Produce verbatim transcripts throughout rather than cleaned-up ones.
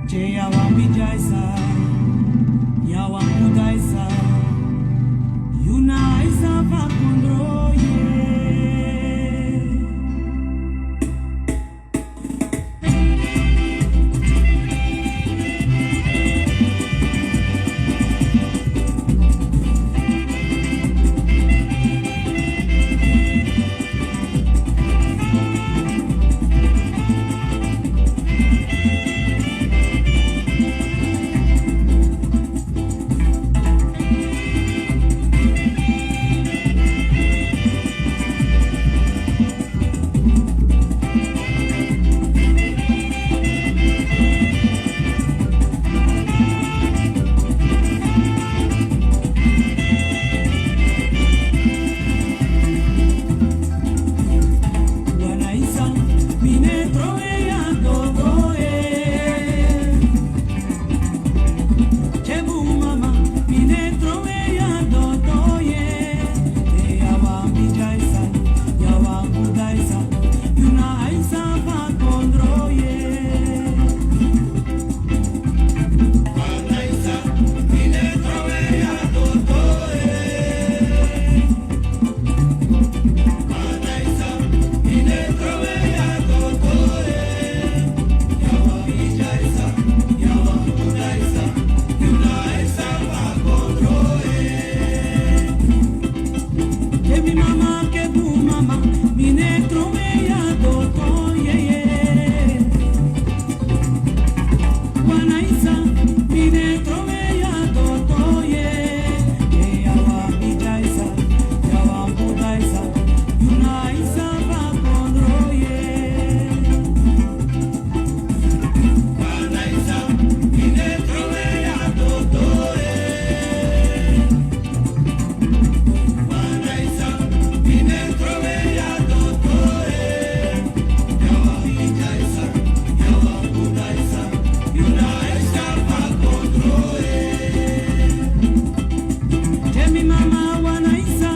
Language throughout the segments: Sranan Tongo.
Te yawan bijaisa, yawan kudaisa, yu na a isa fu a kondro, ye. Wan a isa, mi no e trowe yu a dodo, eh. Te bun mama, mi no e trowe yu a dodo, ye. Te yawan bijaisa, yawan kudaisa, yu na a isa fu a kondro, ye. Ke mi mama, ke bun mama, mi no e trowe yu a dodo, ye, ye. Wan a isa, mi no e trowe yu a dodo, ye. Te yawan bijaisa, yawan kudaisa, yu na a isa fu a kondro, ye. Te mi mama wan a isa,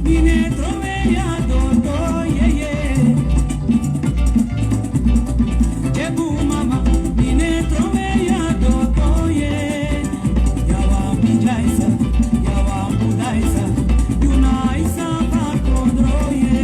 mi no e trowe yu a dodo, ye, ye. Te bun mama, mi no e trowe yu a dodo, ye. Yawan bijaisa, yawan kudaisa, yu na a isa fu a kondro, ye.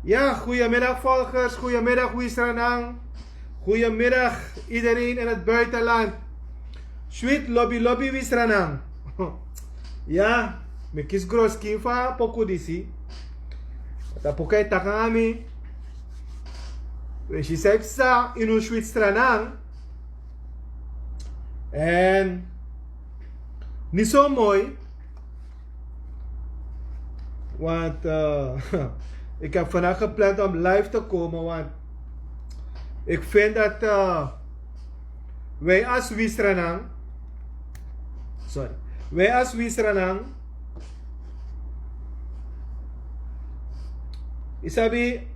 Ja, goedemiddag volgers, goedemiddag Wisranang. Goedemiddag iedereen in het buitenland. Sweet lobby lobby Wisranang. Ja, mi kisi groskin fu a poku disi. Tapu kai takami. We si sai psa inu Sweet Stranang. En niet zo mooi. Want eh, ik heb vandaag gepland om live te komen, want ik vind dat eh, wij als Wisranang, sorry, wij als Wisranang, Isabi,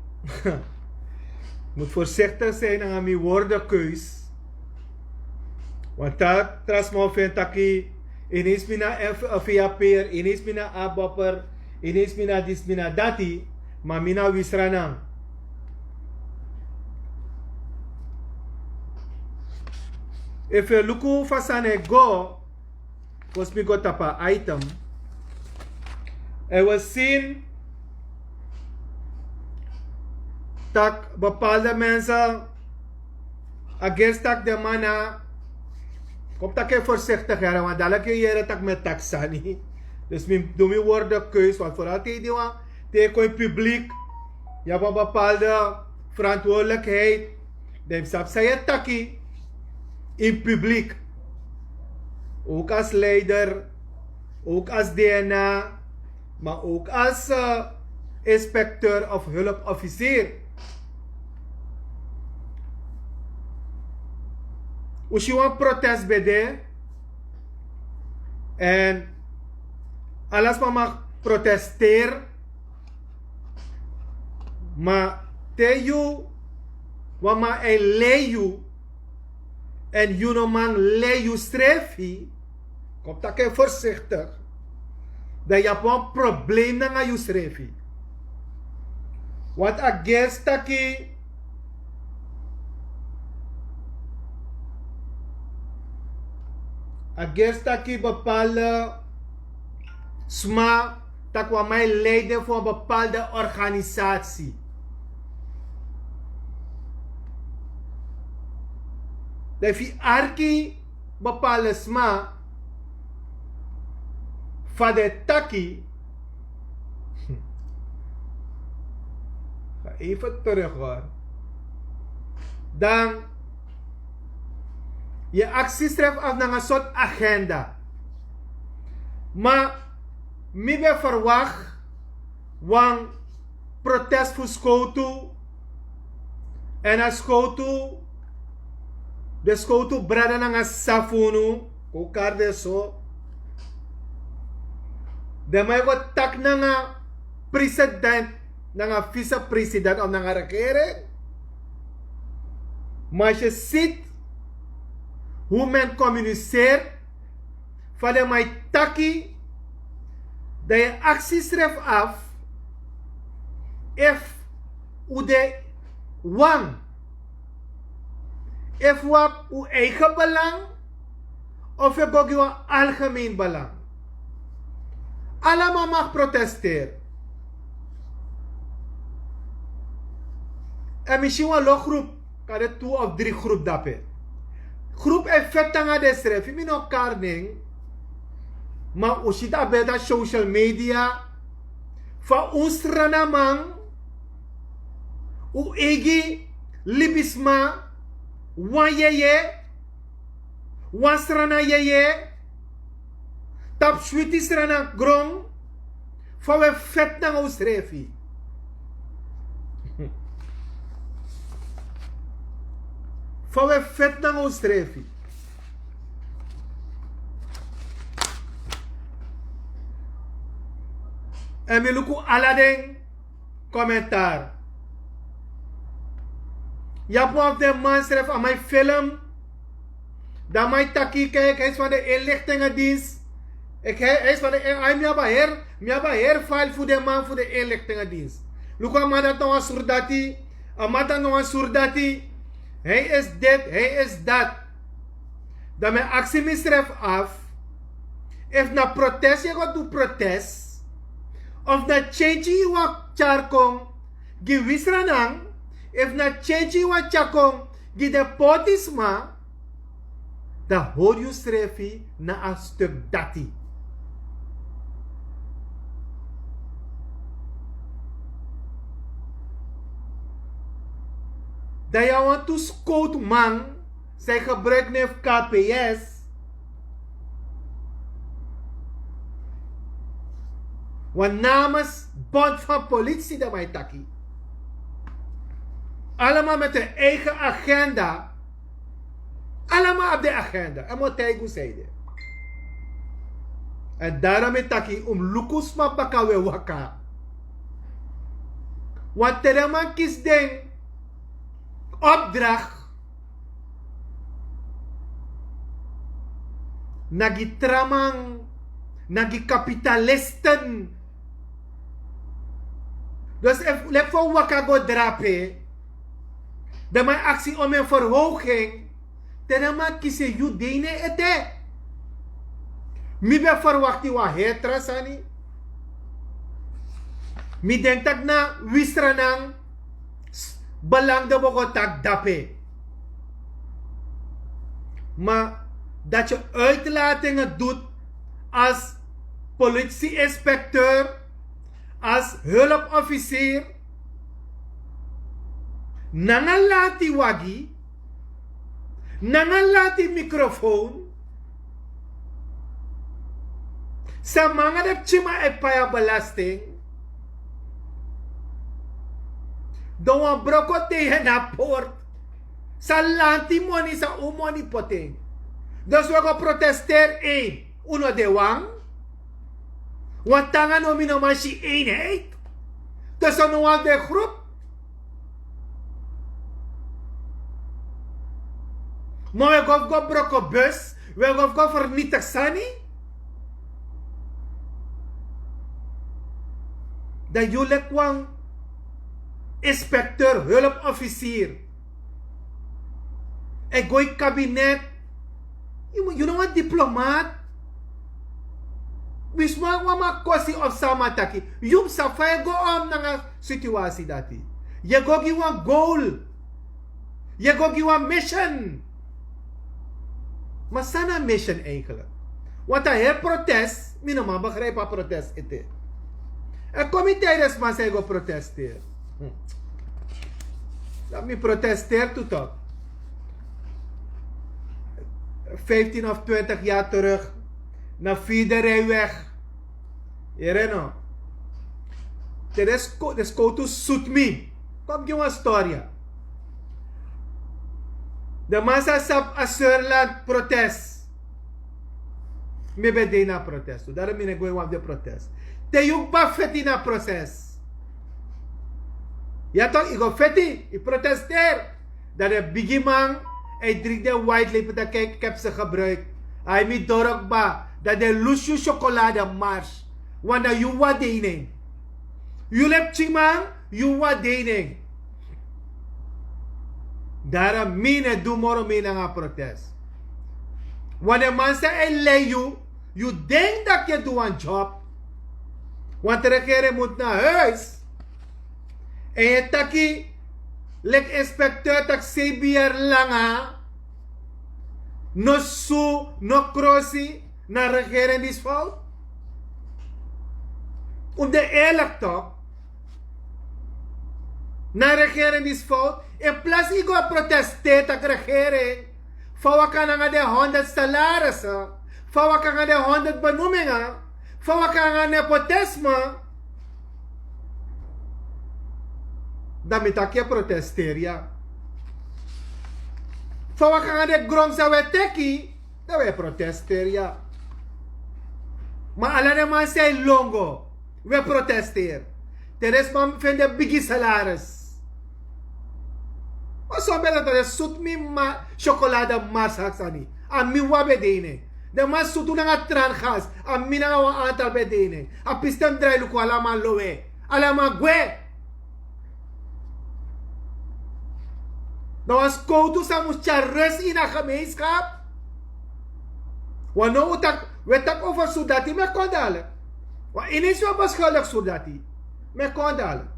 moet voorzichtig zijn aan mijn woordenkeus. Want dat trasmo vind taki, ineens mina F- V A P'er, ineens mina Abopper, ineens mina dis, mina dati, maar mina Wisranang. Efu yu luku fa sani e go, fosi mi go tapu a item, en we si tak' bepaalde mensen against tak' den man na. Kom taki voorzichtig, heren, want dadelijk yu yere tak' mi e taki sani. Dus mi du mi woordenkeus, want vooral tegen die wan, tegen kon in publiek, yu hebt een bepaalde verantwoordelijkheid. Dan yu sabi san yu e taki in publiek, ook als leider, ook als D N A, maar ook als eh, inspecteur of hulpofficier. We si wan protest bij de, en alles maar mag protesteren. Maar te yu, wan man e lei yu, en yu no man lei yu srefi, kom taki voorzichtig, dan yu abi wan probleem nanga yu srefi. Want against taki, against taki bepaalde sma, tak' wan man e lei den fu wan bepaalde organisatie. Dan efu yu arki bepaalde sma, fa den e taki, ga even terug hoor. Dan yu aksi srefi af nanga sort agenda. Ma mi ben verwacht wan protest fu skowtu, en a skowtu, den skowtu brada nanga sisa fu unu, kon kari den so. Den man e go taki nanga president, nanga vicepresident of nanga regering. Ma yu si hoe men communiceert, fa den man e taki, dan yu aksi srefi af efu un de wan, efu un abi un eigen belang, of yu go gi wan algemeen belang. Ala man mag protesteri. En mi si wan lo groep, kan de tu of dri groep dape. Groep e feti nanga densrefi, mi no kari nen. Ma un si dati ben na social media, fa un Sranaman, un eigi libisma, wan yeye, wan Srana yeye, tapu switi Srana gron, fa un e feti nanga unsrefi. Fa un e feti nanga unsrefi. En mi luku ala den komentar. Yu abi wan fu den man srefi, a man e film. Dan a man e taki, kijk, hij is van de inlichtingendienst. Ik, hij, hij is van de, hij, mi abi a heri, mi abi a heri file fu den man fu de inlichtingendienst. Luku, a man dati na wan surdati, a man dati na wan surdati. Hij is dit, hij is dat. Dan mi e aksi misrefi af, efu na protest yu e go du protest, of na change yu wani tyari kon, gi wisranan, efu na tyentyi wan tyakon gi den pôtisma, dan hori yusrefi na a stuk dati. Dan yu a wantu skowtuman san yu gebruiki nen fu kps. Wan namens bond van politie dan man e taki. Allemaal met hun eigen agenda. Allemaal op de agenda en mo tijgu zeide. En daarom e taki um luku sma baka we waka. Want te den man kisi den opdracht na gi traman, na gi kapitalisten. Dus efu leki fa waka go drape, dan man aksi om en verhoging. Te den man kisi yu dei na en ete. Mi ben verwakti wan heri tra sani. Mi denki tak' na wisranan belangde bo go taki dape. Ma dati yu uitlatingen dutu als politie-inspekteur, als hulpofficier, nanga lanti wagi, nanga lanti mikrofoon. San manga de pikin man e pai a belasting. Dan wan broko tegen na port. San lanti moni san un moni poti en. Dus we go protesteri en. Un no de wan. Wan tanga no mi no man si eenheid. Dus un no wan de groep. Ma we go fu go broko bus, we go fu go fernitigi sani. Dan yu leki wan inspekteur hulpofficier e go ini kabinet. Yu no wan diplomaat. Wi sma wan man kosi of san man taki, yu mus sabi fa yu e go om nanga situasi dati. Yu e go gi wan goal. Yu e go gi wan mission. Ma san na mission eigenlik? Want a heri protest mi no man begrijpi a protest ete. En kon mi tijdens man san yu go protesteri. Dan mi protesteri tu tok. Vijftien of twintig jaar terug na vierde rijweg. Here no. Te den skowtu sutu mi. Kon gi wan storia. Den man san sabi a surland protest. Mi ben de ini a protest tu dati mi no e go ini wan fu den protest. Te yu kba feti ini a protest. Ya tok yu go feti yu protesteri. Dan den bigiman e driki den waiti leipi dan keki kepse gebruiki. Ai mi doro kba. Dan den lusu yu syokolade mars. Wan dan yu wan de ini en. Yu leki pikinman yu wan de ini en. Dara mi no e du moro mi nanga protest. Wan den man san e lei yu yu denki dati yu e du wan job. Want regering mutu na huis. En yu e taki leki inspekteur taki sei biyari langa. No susu no krosi. Na regering disi fout. Un de eerlik tok. Na regering disi fout. In plas yu go protesteri tak' regering fa waka nanga den honderd salarisi, fa waka nanga den honderd benoemingen, fa waka nanga nepotisme. Dan mi taki yu e protesteri ya. Fa waka nanga den gron san un e teki. Dan un e protesteri ya. Ma ala den man san e longo un e protesteri. Te den sma feni den bigi salaris. Ma son ben dati den sutu mi ma syokolade mars haki sani. A mi wan ben de ini en. Den man sutu nanga trangas a mi nanga wan antal ben de ini en. A pisten drai luku ala man lowe. Ala man gwe. Na wan skowtu san mus tyari rus ini a gemeenskap. Wan no un taki un e taki over sudati mi e kon dali. Wan ini isi un e beskuldik sudati. Mi e kon dali.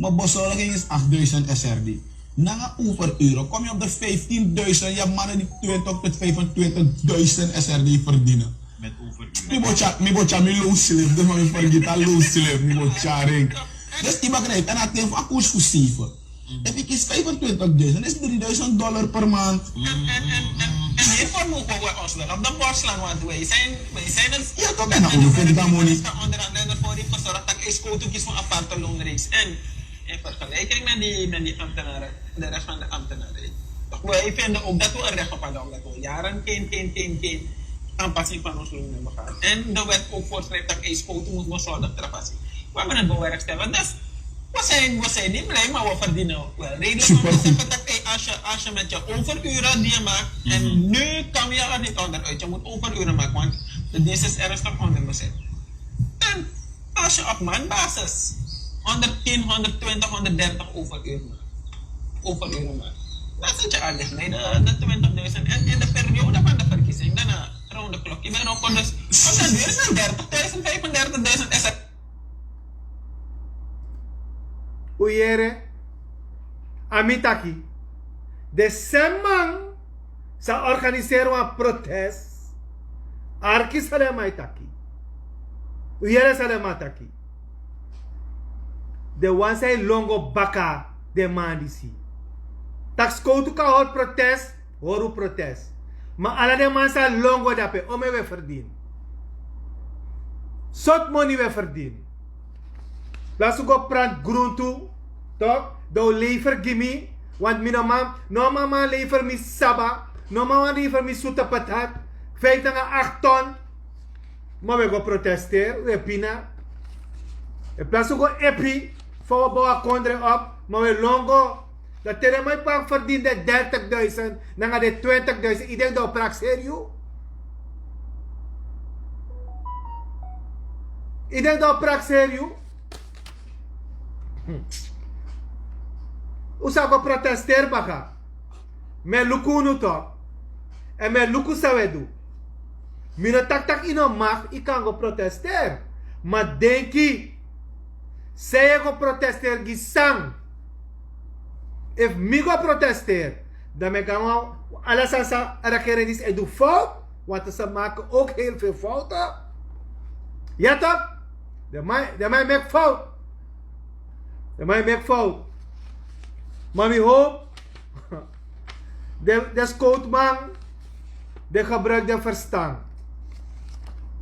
Maar bezorging is achtduizend S R D. Nanga overuren kom je op de vijftienduizend. Je hebt mannen die twintig tot vijfentwintigduizend S R D verdienen. Met overuren. Mi botja, mi botja, mi loonslip. Dus maar mi vergeet al loonslip. Mi botja ring. Dus die begrijpt. En dat heeft een koers voor zeven. If ik kies vijfentwintigduizend, is drieduizend dollar per maand. En, en, en, en, en hiervoor mogen we ons wel op de borst slaan, want wij zijn, wij zijn een... Ja, toch, en dan ook nog dat money. Onder andere voor heeft gezorgd dat ik scoot ook iets van aparte loonreeks. En in vergelijking met die, met die ambtenaren, de rest van de ambtenaren. Toch, wij vinden ook dat we een recht op hadden, omdat we jaren geen, geen, geen, geen aanpassing van ons loon hebben gehad. En de wet ook voorschrijft dat ik scoot moet bezorgen, trapassie. We hebben het bewerkstelligd. Dus we zijn, we zijn niet blij, maar we verdienen wel redelijk om te zeggen dat, hey, als je, als je met je overuren die je maakt, en nu kan je er niet onderuit, je moet overuren maken, want de dienst is ernstig onderbezet. En als je op maandbasis honderdtien, honderdtwintig, honderddertig overuren maakt, overuren maakt, dan zit je al dicht bij de, de twintigduizend. En in de periode van de verkiezing, daarna rond de klok, je bent ook dus, op den duur is het dertigduizend, vijfendertigduizend S R. Un yere, a mi taki, den srefi man sa organiseri wan protest. Arki san den man e taki. Un yere san den man taki. Den wan san e lon go baka, den man disi. Tak' skowtu kan hori protest, hori un protest. Ma ala den man sa lon go dape, omeni un e ferdini. Sortu moni un e ferdini. Plasi un go plant gruntu, tok, dan un lever gi mi. Want mi no man, no man man lever mi saba, no man man lever mi sutu patat, vijf nanga acht ton. Ma un e go protesteri, un e pina. Inplasi un go epi, fa un o bow a kondre op, ma un e lon go. Dan te den man e paki ferdini den dertigduizend nanga den twintigduizend, yu denki dan un prakseri yu? Yu denki dan un prakseri yu? Hmm. Un sa go protesteri baka. Mi e luku unu tok. Èn mi e luku san un e du. Mi no taki tak' yu no mag, yu kan go protesteri. Ma denki, san yu e go protesteri gi san? Efu mi go protesteri, dan mi e go nanga ala sani san a regering disi e du fout. Want ze maken ook heel veel fouten. Ya tok? Den man, den man e meki fout. Den man e meki fout. Ma mi howpu Den den skowtuman, den gebruik den ferstan.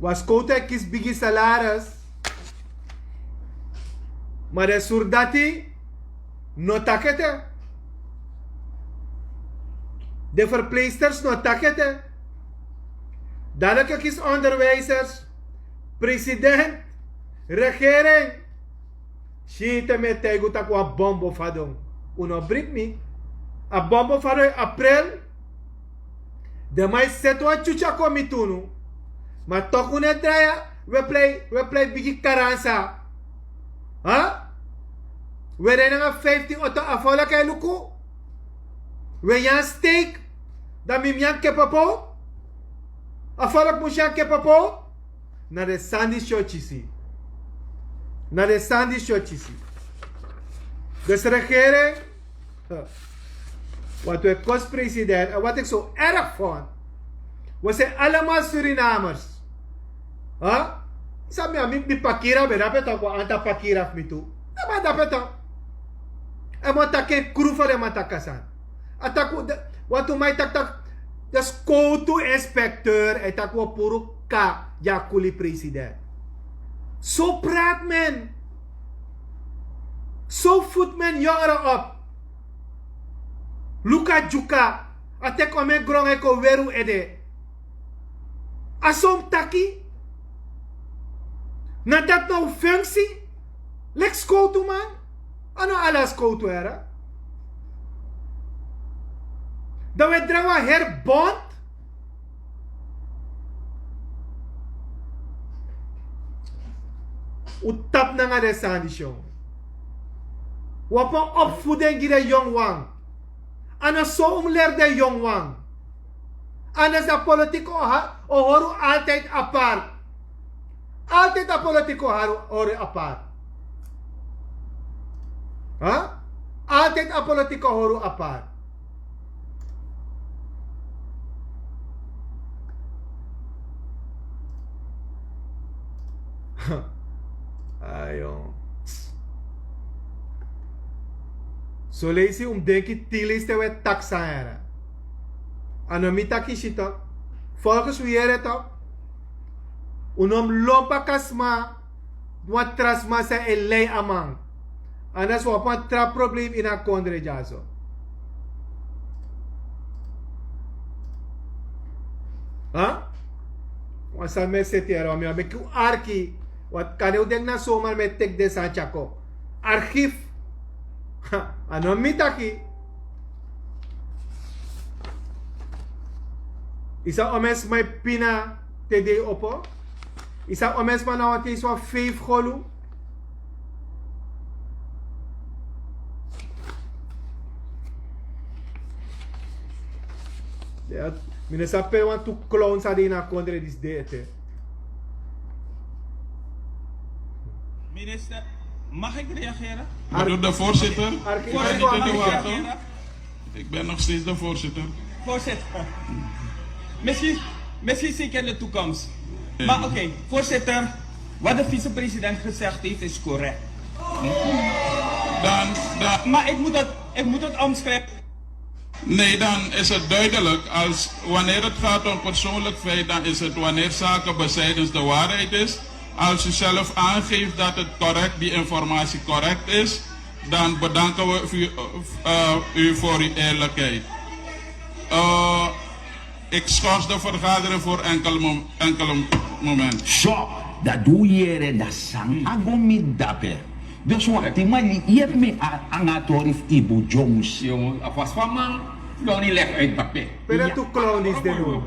Wan skowtu e kisi bigi salaris. Ma den surdati no taki ete. Den ferpleisters no taki ete. Dan den e kisi onderwijsers, president, regering. Si te mi e taigi un tak' wan bombo fadon. Un no briki mi. A bombo fadon in april. Den man e seti wan tyutya kon miti unu. Ma tok' un no e drai ya. Un e plei bigi karansa. Un e rai nanga fiftin oto a folok e luku. Un e nyan steik. Dan mi mus nyan kepopo. A folok mus nyan kepopo. Na den sani disi yu o kisi. Na den sani disi yu o kisi. Dus regering, want un e kosi president en wat iki so erg fon, un e sen alamal surinamers. San mi a mi pakira ben dape tan kon anti a pakira fu mi tu. En man dape tan. En man taki en kru fo den man taki a sani. A taki un de wantu man e taki tak' den skowtu inspekteur e taki un o puru ka gi a kuli president. So prati men. So futu men yongere op. Luku a dyuka. A teki omen gron e kon weri un ede. A so mus taki. Na dati na un funksi. Leki skowtuman. A no ala skowtu heri. Dan un e drai wan heri bond. Un tapu nanga den sani disi. Un abi wan opfuding gi den yongu wan. A no so un mus leri den yongu wan. Anders a politik o hori un altijdi apart. Altijdi a politik o hori un apart. Altijdi a politik o hori un apart. Ayo. Soleisi un mus denki tin leisi te un e taki san yara. A no mi taki si tok'. Folgens un yere tok'. Un no mus lon baka sma. Wan tra sma san e lei a man. Andas un abi wan tra problem ini a kondre dyaso. Wan sani mi e seti yara wan mi a meki un arki. Wat kande un denki na somar mi e teki den sani tyako. Archief. A no mi taki. Yu sabi omen sma e pina te dei opo. Yu sabi omen sma na wan ten yu si wan feifi golu. Mi no sabi pe wantu klon sa de ini a kondre disi de ete. Minister, mag ik reageren? Meneer de voorzitter. Voorzitter, mag ik reageren? Ik ben nog steeds de voorzitter. Voorzitter. Misschien, misschien zeker in de toekomst. Maar oké, voorzitter, wat de vicepresident gezegd heeft is correct. Dan, dan. Maar ik moet het, ik moet het omschrijven. Nee, dan is het duidelijk. Als, wanneer het gaat om persoonlijk feit, dan is het wanneer zaken bezijdens de waarheid is. Als u zelf aangeeft dat het correct, die informatie correct is, dan bedanken we u, u voor uw eerlijkheid. Uh, ik schors de vergadering voor enkele, mom enkele momenten. So, dat doe je, dat sang. Ago mi dape. Dus wakti man, yu yepi mi a, anga a tori fu Ibu Jones. Yu mus a fasi fu a man. Ronnie leg uit dape. Pere tu clown is de no.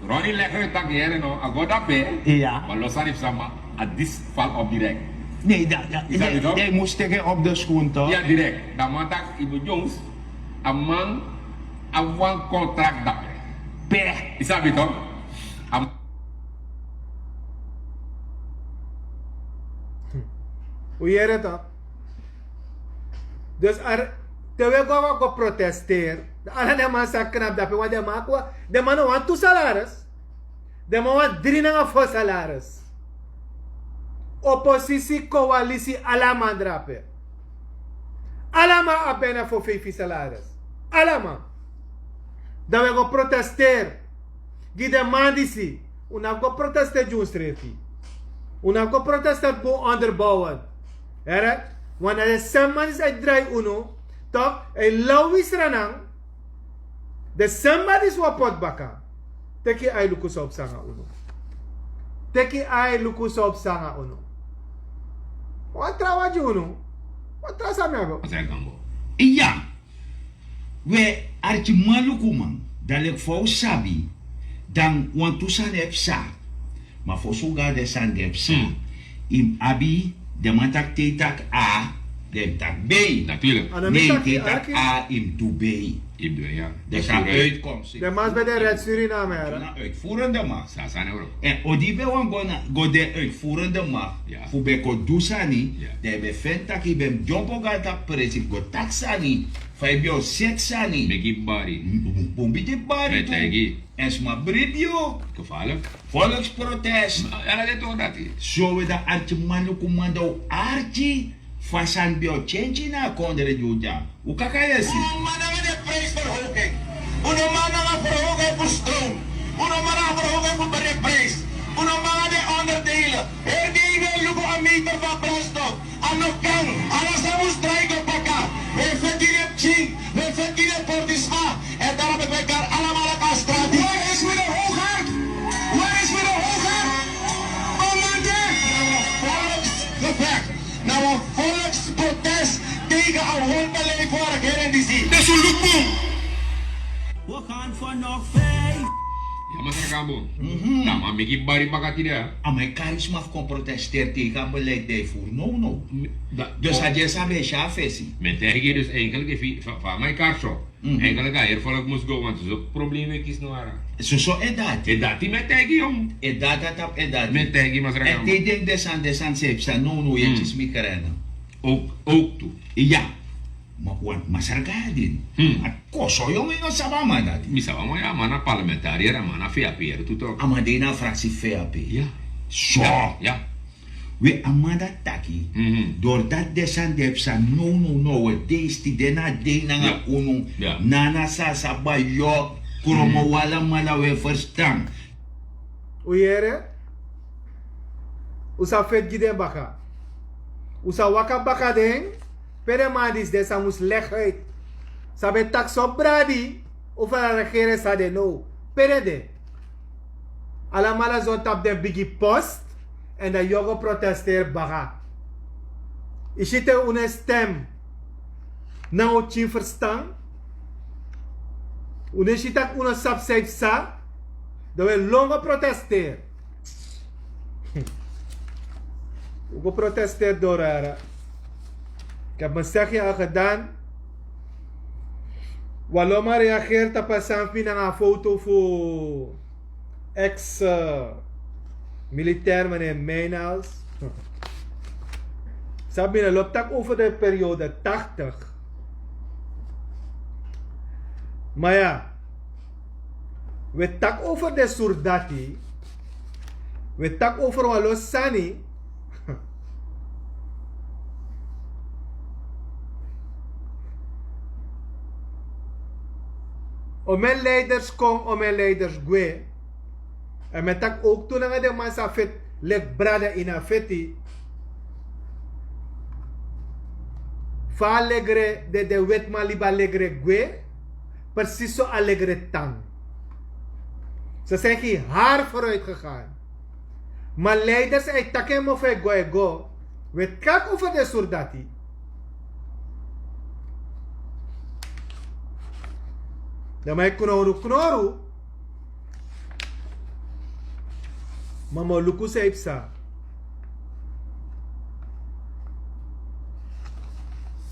Ronnie leg uit taki yere no, a go dape. Ma lo sani fu sama, a disi fal op direct. Nee, dan yu mus teki en op de schoen toch? Ya, direct. Dan man taki Ibu Jones, a man abi wan contract dape. Pe. Yu sabi toch? Un yere toch? Dus te un e go a wan go protesteri, dan ala den man sa knapu dape wan den man, den man no wani tu salaris. Den man wani dri nanga fo salaris. Oposisi, koalisi, ala man drape. Ala man abi bina fo feifi salaris. Ala man. Dan wi e go protesteri gi den man disi. Un no abi go protesteri gi unsrefi. Un no abi go protesteri bun onderbouwen. Here, wantu den semi man disi e drai unu, tok' e law wi sranan. Den semi man disi wi o poti baka. Teki ai luku san o psa nanga unu. Teki ai luku san o psa nanga unu. Wan trawan gi unu. Wan tra san mi abi. Iya. We, arkiman lukuman, dan leki fa un sabi, dan wantu sani e psa. Ma fosi un go na den sani di e psa, yu mus abi den man taki te yu taki a, den mus taki bei. Natuurlik. Ne yu te yu taki a, yu mus du bei. Yu mus du ya. Dus a uitkomst. Den man ben de red Suriname, hè? Na uitvoerende macht. Èn odi ben wan go na go de uitvoerende macht fu ben kon du sani, dan yu ben feni tak' yu ben mus dyompo go na tapu presi fu go taki sani. Fa yu ben o seti sani. Meki yu bari. Bun bidi bari tu. Èn sma bribi yu. Gevaarlijk. Volksprotest. Ala den tori dati. So we dan arkiman lukuman dan un arki fa sani ben o tyentyi na a kondre di un dya. Un kaka yesi. Un no man nanga den prijsverhoging. Un no man nanga verhoging fu stroom. Un no man nanga verhoging fu brikprijs. Un no man nanga den onderdelen. Heri dei wi e luku a meter fu a brandstof. A no kan. Ala sani mus drai go baka. Wi e feti gi den pikin. Wi e feti gi den portisma. Èn daarom meki wi e kari alamala kon na strati. Waar is meneer Hoogaard? Waar is meneer Hoogaard? Commandant! Volksgevecht. Na wan volksprotest tegen a hondbeleid fu a regering disi. Dus un luku. We gaan vanaf vijf. Ya, masra Gambo. Na man meki bari baka tide, hè. A man e kari sma fu kon protesteri tegen a beleid di a e voer. No, no. Dus a dye san ben e si a fesi. Mi e taigi yu dus eigenlijk efu fa a man e kari so. Eigenlijk a heri volk mus go, want soso problema e kisi no wara. Soso e dati. E dati mi e taigi yu. E dati a tapu e dati. Mi e taigi masra Gambo. Èn te yu denki den sani den sani san e psa nownow yu e kisi migraine. Ook, ook tu. Ya. Ma wan masra Gayadin. A koso yongu yu no sabi a man dati. Mi sabi a man, ya, a man na parlementariër, a man na V A P-er tu tok. A man de ini a fraksi V A P. Ya. So. Ya. We a man dati taki. Dori dati den sani di e psa nownow, nowadays, tide na a dei nanga unu. Nana sasa bayo. Kromo wi alamala, we ferstan. Un yere? Un sa feti gi den baka. Un sa waka baka den. Pe den man disi de san mus legi uit? San ben taki so bradi, un fu a regering san de now? Pe den de? Alamala son tapu den bigi post. Èn dan yu o go protesteri baka. Yu si te un no e stem nanga un pikin ferstan. Un no e si tak' un no sabi san e psa. Dan un e lon go protesteri. Un go protesteri doro yara. Ik heb mijn zegje al gedaan. Waloma reageert op a sampi nanga a foto fu ex militair meneer Mijnals. Sabi mi no lobi tak' over de periode tachtig. Ma ya, we taki over den surdati. We taki over wan lo sani. Omeni leiders kon, omeni leiders gwe. Èn mi e taki owktu nanga den man san feti leki brada ini a feti. Fa a legre, den wetiman libi a legre gwe. Presis so a legre tan. Ze zijn geen haar vooruit gegaan. Ma leiders e taki en mofo e go e go. We taki over den surdati. Dan mi e knoru knoru. Ma mi o luku san e psa.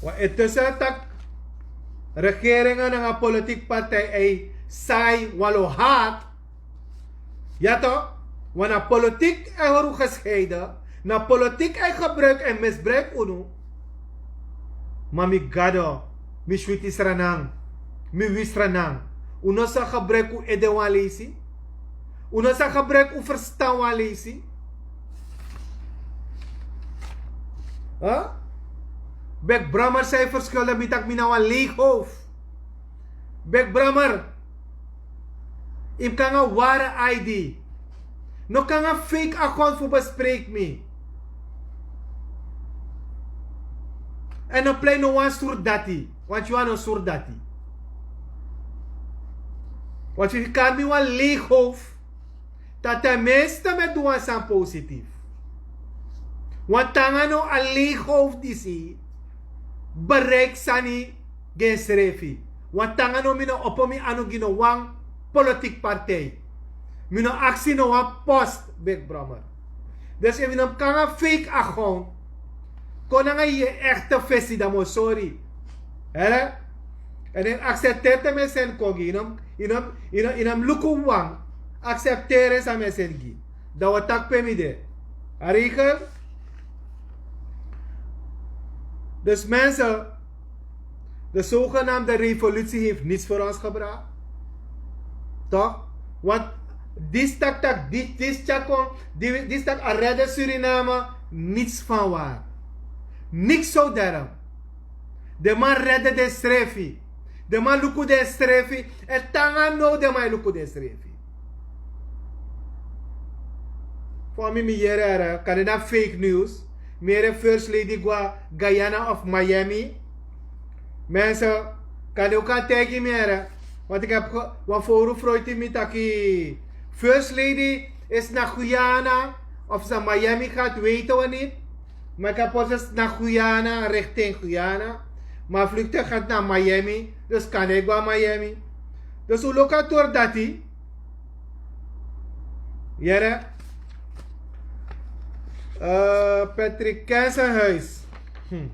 Wan e tusen tak' regeringi nanga politiki partij e sai wan lo hati. Ya to, wan na politiki e hori un gescheiden. Na politiki e gebruiki en misbruiki unu. Ma mi gado, mi switi sranan, mi wi sranan. Un no sa gebruiki un ede wan leisi. Un no sa gebruiki un ferstan wan leisi. Bek Brommer san e ferskuldi mi tak' mi na wan leigi howfu. Bek Brommer. Yu mus kon nanga ware I D. No kon nanga fake account fu bespreek mi. En no plei no wan surdati. Want yu a no surdati. Want yu kari mi wan leeg hoofd. Dat ten minste mi e du wan sani positief. Want nanga no a leeg hoofd disi bereik sani gi ensrefi. Want nanga no mi no opo mi anu gi no wan politik partij. Mi no aksi no wan post, Big Brommer. Dus efu yu no mus kon nanga fake account, kon nanga yu ekte fesi, dan mi o sori. Hè? En dan aksepteri te mi e seni kon gi yu. Yu no mus, yu no mus, yu no mus, yu no mus luku wan. Aksepteri san mi e seni gi. Dan wi o taki pe mi de. A regel. Dus mensen, de zogenaamde revolutie heeft niets voor ons gebracht. Toch? Want die stak tak, die, die stak kon, die, die stak a redde Suriname, niets van waar. Niks zo derm. De man redde de srefi. De man luku de srefi. En tanga no de man luku de srefi. Fu mi mi yere, kan dit na fake news. Mi yere first lady gwa Guyana of Miami. Mensen, kan dit ook aan tegen mi yere. Want ik heb ge- wan foru fruiti mi taki first lady is na Guyana of ze Miami gaat, weten we niet. Maar ik heb pas na Guyana, richting Guyana. Maar vliegtuig gaat naar Miami, dus kan ik wel Miami. Dus hoe lokator dati? Yere. Eh, Patrick Kensenhuis. Hm.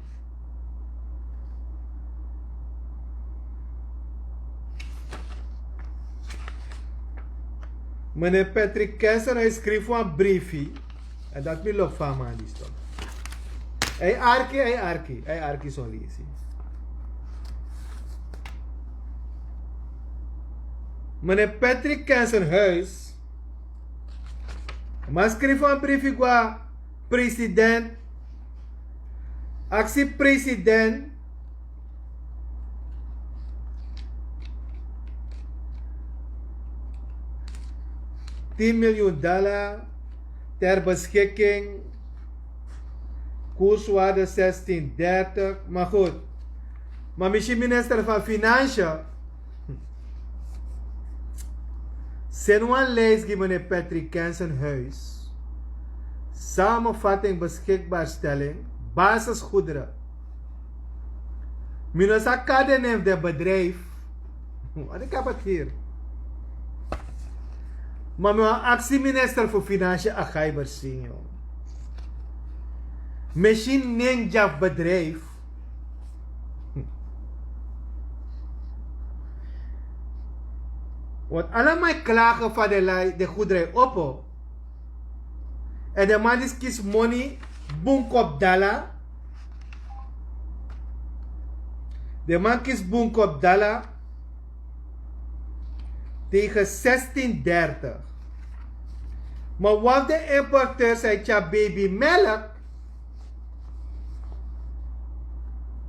Meneer Patrick Kensen, hij schreef een briefje. En dat mi lok van man die stond. Hij arki, hij arki, hij arki zo lezen. Meneer Patrick Kensenhuis, maar schreef een briefje qua president, actie president, tien miljoen dollar ter beschikking. Koerswaarde zestien dertig. Maar goed. Maar misschien minister van Financiën. Send wan lijst gi meneer Patrick Kensenhuis. Samenvatting beschikbaarstelling basisgoederen. Mi no sa kari den nen fu den bedrijf. Want ik heb het hier. Maar mi wani aksi minister fu Financiën, Agaiber Senior. Misschien nen dya fu bedrijf. Want allemaal klagen van de lui, de goederij opo. En de man disi kisi moni, bun kop dala. De man kisi bun kop dala. Tegen zestien dertig. Maar wat de importeur zei, tya, baby melk.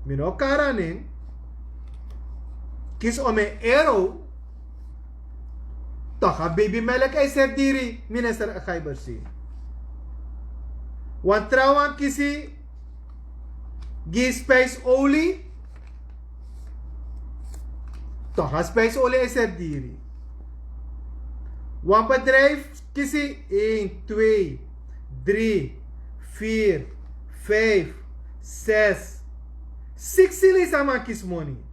Mi no kari a nen. Kisi om en euro. Toch a baby melk, hij zet diri, minister Gaibersi. Want trouwens kisi gi spijsolie. Toch a spijsolie, hij zet diri. Wan bedrijf kisi één, twee, drie, vier, vijf, zes. Siksi leisi a man kisi moni.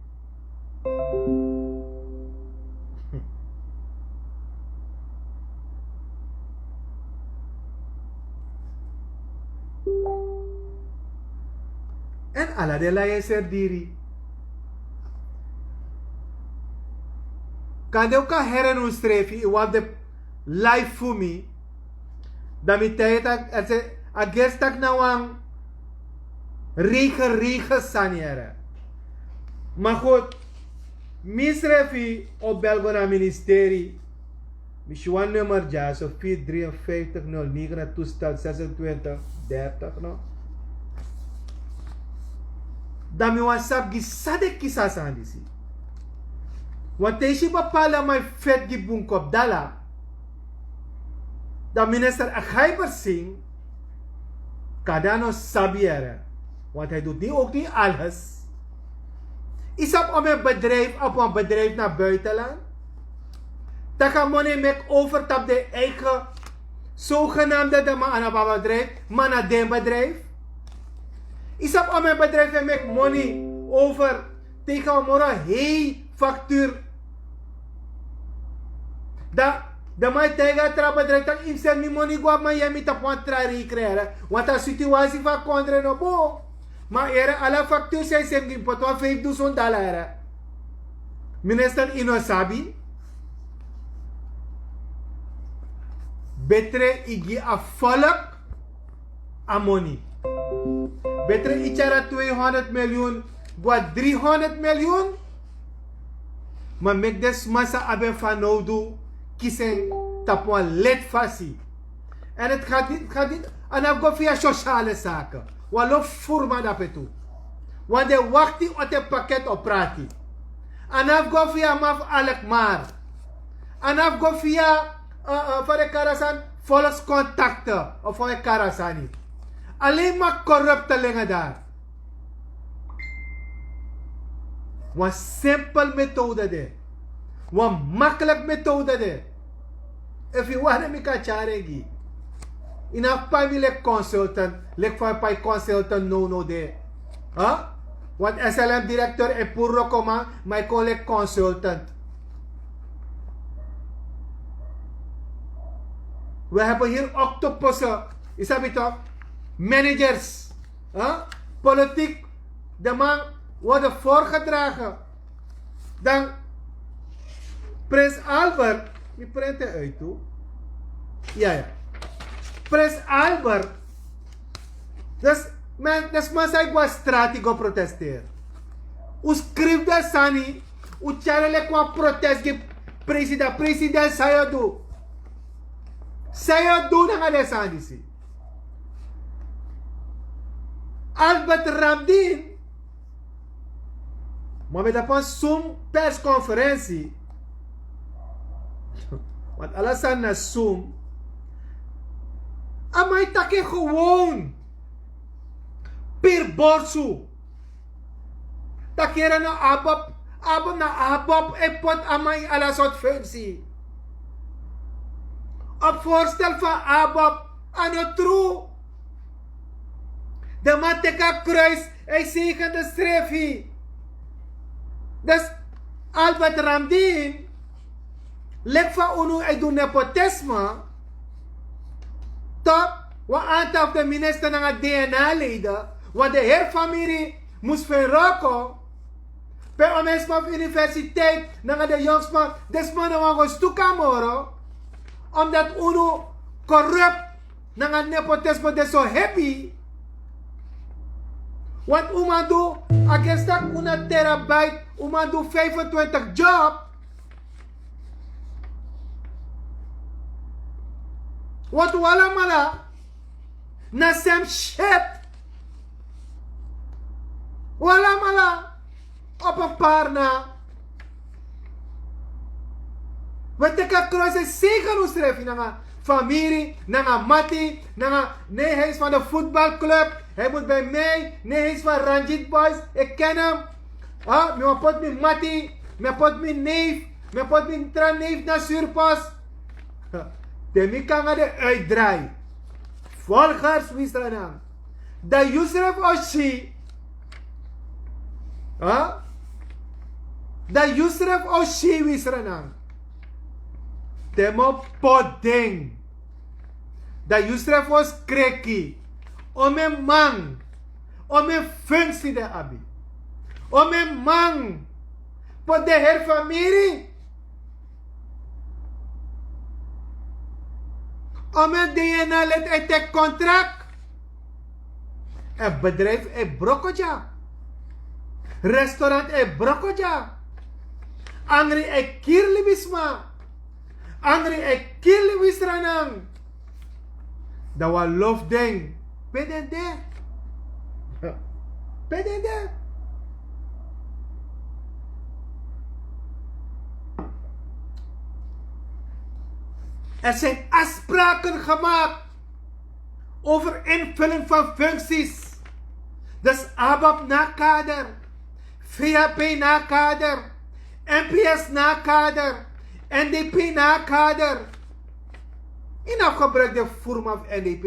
En ala den lai e seri diri. Kande un kan heri en un srefi, un abi de live fu mi. Dan mi taigi taki, a gersi taki na wan regen, regen sani yere. Maar goed, mi srefi o bel go na ministeri. Mi si wan nummer dya so, vier drie vijftig nul negen, toestel zesentwintig dertig, no? Dan mi wani sabi gi san den kisi a sani disi. Want te yu si bepaalde man yu feti gi bun kopdala, dan minister Akhaiber Singh kan dan no sabi yere. Want hij doet niet ook niet alles. Yu sabi om en bedrijf op een bedrijf naar buitenland, tak' a moni meki over tapu den eigen zogenaamde de man a no abi a bedrijf, ma na den bedrijf. Yu sabi om en bedrijf e meki moni over tegen a moro hei factuur. Dan de man e taigi a tra bedrijf tak' yu mus seni mi moni go abi man yu e mi tapu wan tra reikri here. Want a situasi fu a kondre no bun. Ma here ala factuur san yu seni gi mi poti wan vijfdusun dala here. Minister yu no sabi. Betre yu gi a volk a moni. Betre yu tyari a tweehonderd miljoen go na driehonderd miljoen. Ma meki den sma san abi en fanowdu kisi en tapu wan leti fasi. En het gaat niet, het gaat niet, a no abi go via sociale zaken. Wan lo furu man dape tu. Want den wakti o te paket o prati. A no abi go via man fu Alkmaar. A no abi go via, eh, eh, fa den kari a sani, volkscontacten of fa den kari a sani. Alleen maar corrupte lingen daar. Wan simpel methode de. Wan makkelijk methode de. Efu yu wani mi kan tyari en gi yu. Yu no abi pai mi leki consultant, leki fa yu pai consultant now now de. Huh? Want S L M directeur e puru wrokoman, ma yu kon leki consultant. We hebben hier octopussen, yu sabi toch? Managers. Huh? Politiek, de man worden voorgedragen. Dan Prins Albert, mi print en uit tu. Ja, ja. Prins Albert. Dus, man, dus man san yu go na strati go protesteri. Un skrifi den sani, un tyari en leki wan protest gi president. President, san yu o du? San yu o du nanga den sani disi? Albert Ramdin, ma mi de tapu wan Zoom persconferentie. Want ala sani na Zoom. A man e taki en gewoon. Piri borsu. Taki here na ABOP, ABOP na ABOP e poti a man ini ala sortu functie. Op voorstel van ABOP, a no tru. Den man teki a kruis, a e zegen densrefi. Dus Albert Ramdin, leki fa unu e du nepotisme, toch, wan aantal fu den minister nanga DNA-leden, want den heri famiri mus feni wroko. Pe a man e sma fu universiteit nanga den yongu sma, den sma no wani go stuka moro, omdat unu corrupt nanga nepotisme de so hebi. Want un man du, a gersi taki un na terabyte, un man du vijfentwintig job. Want un alamala na same shit. Un alamala op een paar na. We teki a kruis e zegen unsrefi nanga famiri, nanga mati, nanga nee, hij is van de voetbalclub, hij moet bij mij, nee, hij is van Ranjit Boys, ik ken hem. Ah, mi wani poti mi mati, mi wani poti mi neef, mi wani poti mi tra neef na Surpos. Te mi kon nanga den uitdraai. Volgers, wi sranan. Dan yusrefi o si. Huh? Dan yusrefi o si, wi sranan. Te mi o poti den. Dan yusrefi o skreki. O mi man. O mi functie den abi. O mi man. Poti den heri famiri. O mi DNA leti e teki contract. En bedrijf e broko dya. Restaurant e broko dya. Angri e kiri libisma. Angri e kiri wi sranan. Dan wi a lofu den. Pe den de? Pe den de? Er zijn afspraken gemaakt over invulling van functies. Dus ABAP na kader, VHP na kader, NPS na kader, NDP na kader. Yu no abi gebruik den forma fu NDP.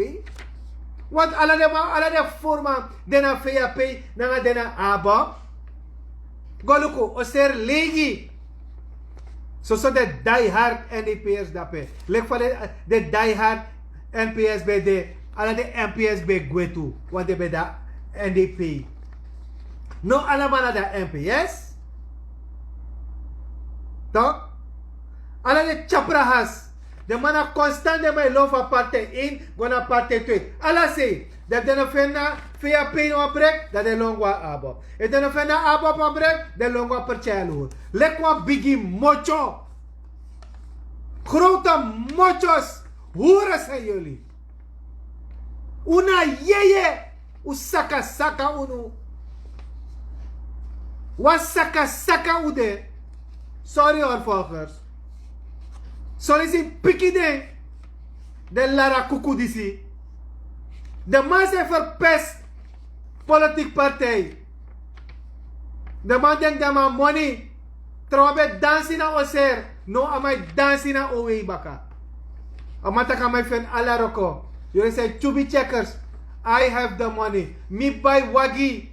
Want ala den man, ala den forma, den na VHP, nanga den na ABAP. Go luku, o seri legi. Soso den diehard NDP'ers dape. Leki fa den, den diehard NPS ben de, ala den NPS ben gwe tu, want den ben de na NDP. No ala man na de na NPS. Toch? Ala den tyaprahas. Den man na constant, den man e lobi fu a partij één go na partij twee. Ala sei, dan den no feni na VHP wan brek, dan den lon go na ABAP. Efu den no feni na ABAP wan brek, den lon go na Partij Loer. Leki wan bigi motyo. Grote motyo's. Hoeren zijn jullie. Un na yeye. Un saka saka unu. Wan saka saka un de. Sorry hoor, volgers. Sorry, si piki den. Den lari a kuku disi. Den man san e verpest politiek partij. Den man denki den man moni. Trawan ben dansi na Oser. No, a man e dansi na Owei baka. A man taki a man e feni ala wroko. Yere san e tyubi checkers. I have the money. Mi bai wagi.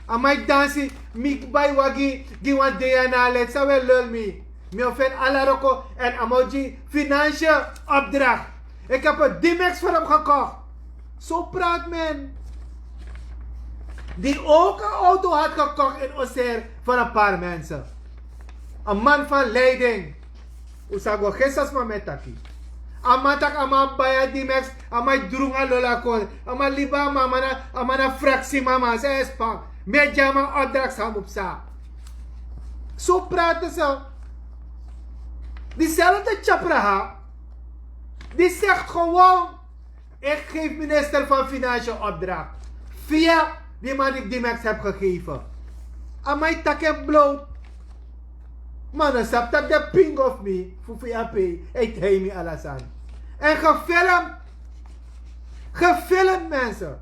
A man e dansi. Mi bai wagi gi wan DNA leti, san un e lul mi. Mi o feni ala wroko. En a man o gi financiële opdracht. Ik heb een Dimex voor hem gekocht. Zo praat men. Die ook een auto had gekocht in Oser voor een paar mensen. Een man van leiding. Un sa go gisteren sma mi e taki. A man taki a man bai a Dimex, a man e drungu a lolo kon. A man libi a man, a man na, a man na fraksi mama, san e span. Mi e gi a man opdracht san mu psa. Zo praten ze. Diezelfde tyapraha, die zegt gewoon: ik geef minister van Financiën opdracht. Via die man die ik Dimex heb gegeven. A man e taki en bloot. Ma no sabi taki den pingi fu mi fu VHP e taigi mi ala sani. En gefilmd. Gefilmd, mensen.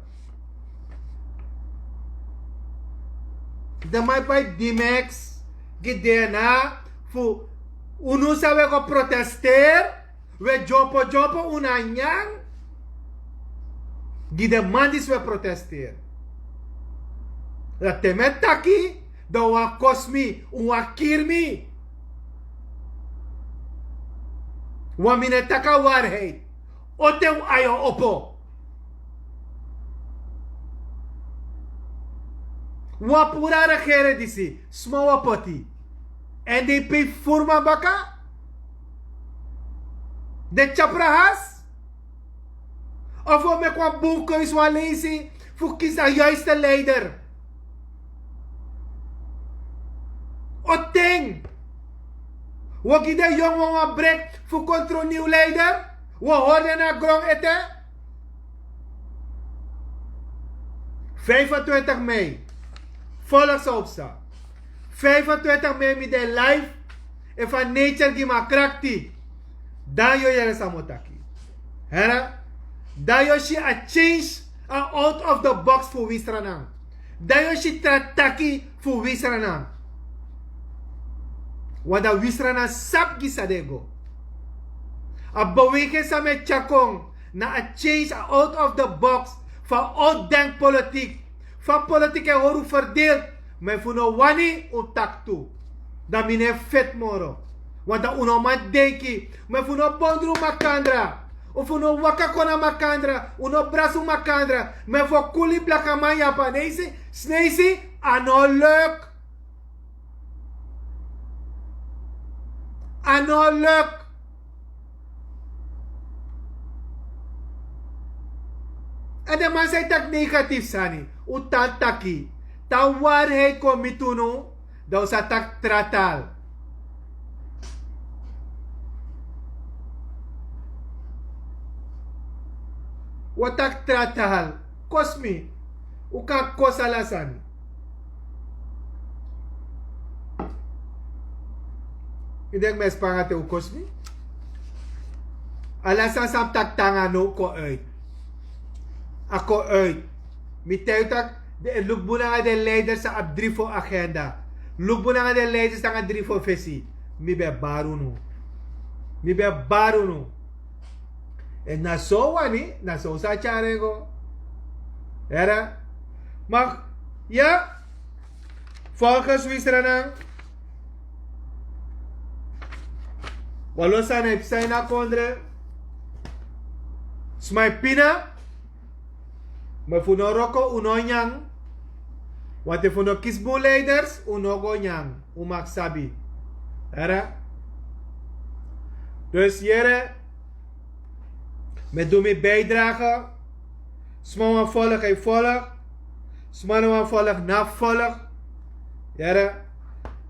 Den man e bai Dimex gi DNA fu unu san un e go protesteri. Un e dyompo dyompo unu na nyan gi den man disi un e protesteri. Dan te mi e taki, dan un wani kosi mi, un wani kiri mi. Want mi no e taki a waarheid. Ote un ayo opo. Wan puru a regering disi, sma wan poti. Èn den e pei furu man baka. Den tyaprahas. Of un o meki wan bun keuze wan leisi fu kisi a juiste leider. Oten. Un o gi den yongu wan wan brek fu kon tron niw leider. Un o hori den na gron ete. Vijfentwintig mei. Volg san o psa. Vijfentwintig mei mi de live. Efu a nature gi mi a krakti, dan yu o yere san mi o taki. Hera? Dan yu o si a change, a out of the box fu wi Sranan. Dan yu o si tra taki fu wi Sranan. Want dan wi Sranan sabi gi san den e go. A beweging san mi e tyari kon na a change, a out of the box fu a outdenkpolitiek. Fa politiek e hori un verdeeld. Ma efu un no wani, un taki tu. Dan mi no e feti moro. Want dan un no man denki. Ma efu un no bondru makandra, efu un no waka kon na makandra, un no brasi un makandra. Ma efu un kuli blakaman, Yapanesi, Sneisi, a no luk. A no luk. Èn den man san e taki negatief sani, un tan taki. Te a waarheid kon miti unu, dan un sa taki tra taal. Un o taki tra taal. Kosi mi. Un kan kosi ala sani. Yu denki mi e span anga te un kosi mi? Ala sani san mi taki te nanga no kon uit. A kon uit. Mi taigi tak' den e luku bun nanga den leiders san abi dri fo agenda. Luku bun nanga den leiders nanga dri fo fesi. Mi ben bari unu. Mi ben bari unu. Èn na so wani, na so sa tyari en go. Yere. Mak ya. Folgens wisranan. Walo sani e psa ini a kondre. Sma e pina. Ma efu un no wroko un no o nyan. Want efu un no kisi bun leiders un no go nyan. Un mag sabi. Yere. Dus yere. Mi e du mi bijdrage. Sma wan volg e volg. Sma no wan volg na volg. Yere.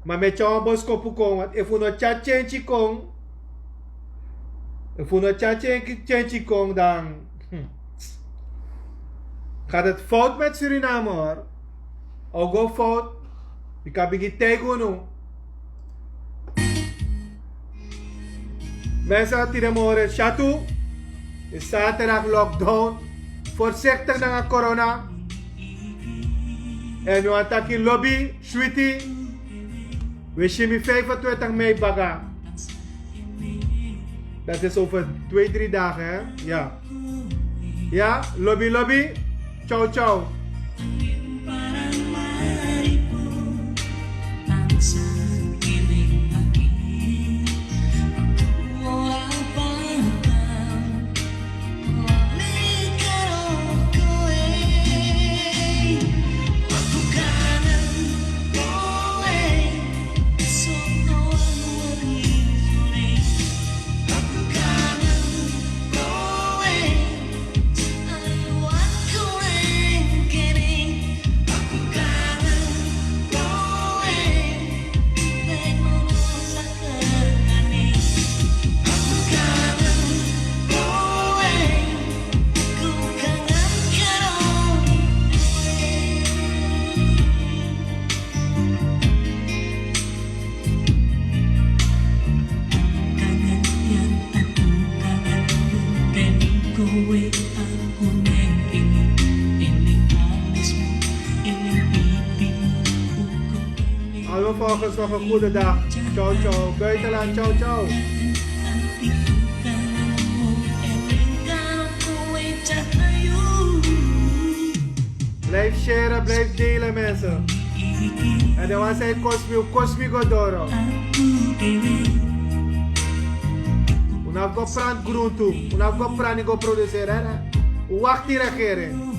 Ma mi e tyari wan boskopu kon want efu un no tyari tyentyi kon, efu un no tyari tyentyi kon dan gaat het fout met Suriname hor. O go fout. Bika bigi taigi unu. Mensen, tide moro syatu. Is zaterdag lockdown. Voorzichtig nanga corona. En mi wani taki lobi switi. We si mi vijfentwintig mei baka. Dat is over twee drie dagen, hè? Ja. Ja, lobi lobi. Ciao ciao. Hallo, volgens nog een goede dag. Ciao, ciao. Buitenland, ciao, ciao. Blijf share, blijf delen, mensen. En de wan zei kost mi, kost mi go doro. Un abi go plant gruntu, un abi go plant go produceren, hè? Wacht die regering.